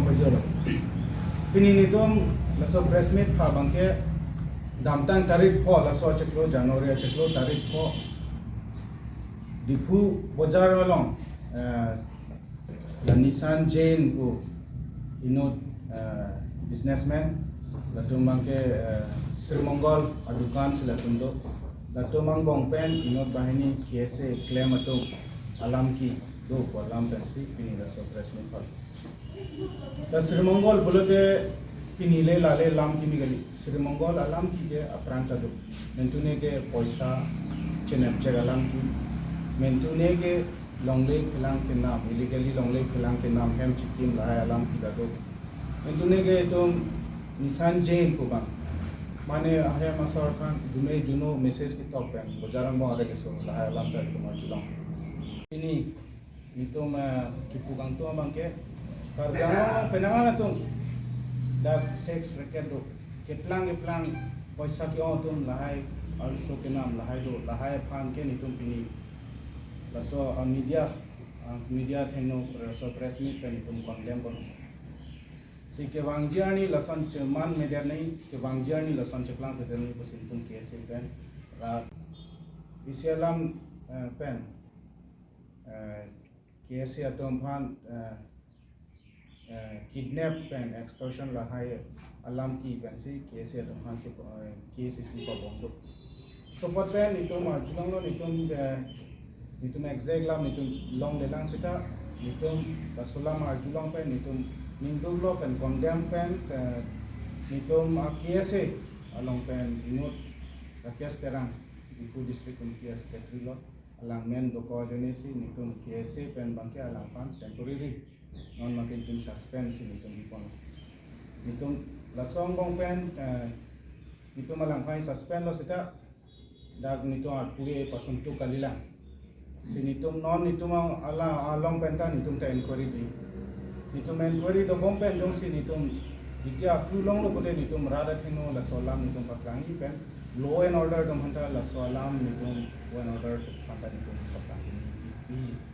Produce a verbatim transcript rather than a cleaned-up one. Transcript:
Pajolo. Pini nelitum laso press meet pha abangke damtang tarik pho, laso achiklo January achiklo tarik pho, Diphu bojar along, eh, la Nishan Jain pu inut, eh, businessman, latum abangke, eh, Sri Mongol adukan si latum do. Latum angbong pen inut banghini K S A klem atum alam kedo pu alam pensi pini laso press meet pha. Ta Sri Mongol pulote pini le lale alam kimi kali. Sri Mongol alam ke aphrang ta do. Mentune ke poisa chenepchek alam ke. Mentune ke longle phelang kenam, illegally longle phelang kenam, hem chikim lahai alam ke ta do. Mentune ke itum Nishan Jain pu abang, mane ahem asor aphan jume juno message ketok pen bojar angbong arrest keso lahai alam ta itum arjulong. Pini nelitum, eh, kipu kangtung abangke Karbi Anglong along penang atum dak sex racket do, keplang keplang poisa ke-ong atum lahai, arloso kenam lahai do, lahai aphan ke nelitum pini laso, ah, media, ah, media athengno laso press meet pen nelitum condemn kono. Si kevangji arni lason cheman media ni, kevangji arni lason cheplang peter ni pusi nelitum K S A pen rat isi alam, eh, pen, eh, K S A atum aphan, eh, eh, kidnap pen extortion lahai alam ke pensi K S A atum aphan ke, eh, K S A C pabom do. Laso apot pen nelitum arjulonglo, nelitum, eh, nelitum exact alam nelitum longlelang seta, nelitum laso alam arjulong pen nelitum ningduklo pen condemn pen, eh, nelitum a K S A along pen inut Rakesh Terang, Diphu District Committee Secretary lo, alang men dokok ajoine si nelitum K S A pen abangke alangphan temporary non abangke nelitum suspend si nelitum hipon. Nelitum laso angbong pen, eh, nelitum alangphan suspend lo seta dak nelitum arpu ke pasuntuk kalilang. Si nelitum non nelitum ala along pen ta nelitum ta inquiry di. Nelitum inquiry dobom pen jongsi nelitum jiti aklu longlo pulote nelitum rat athengno laso alam nelitum paklangji pen law and order atum aphanta laso alam nelitum law and order atum aphanta nelitum paklangji.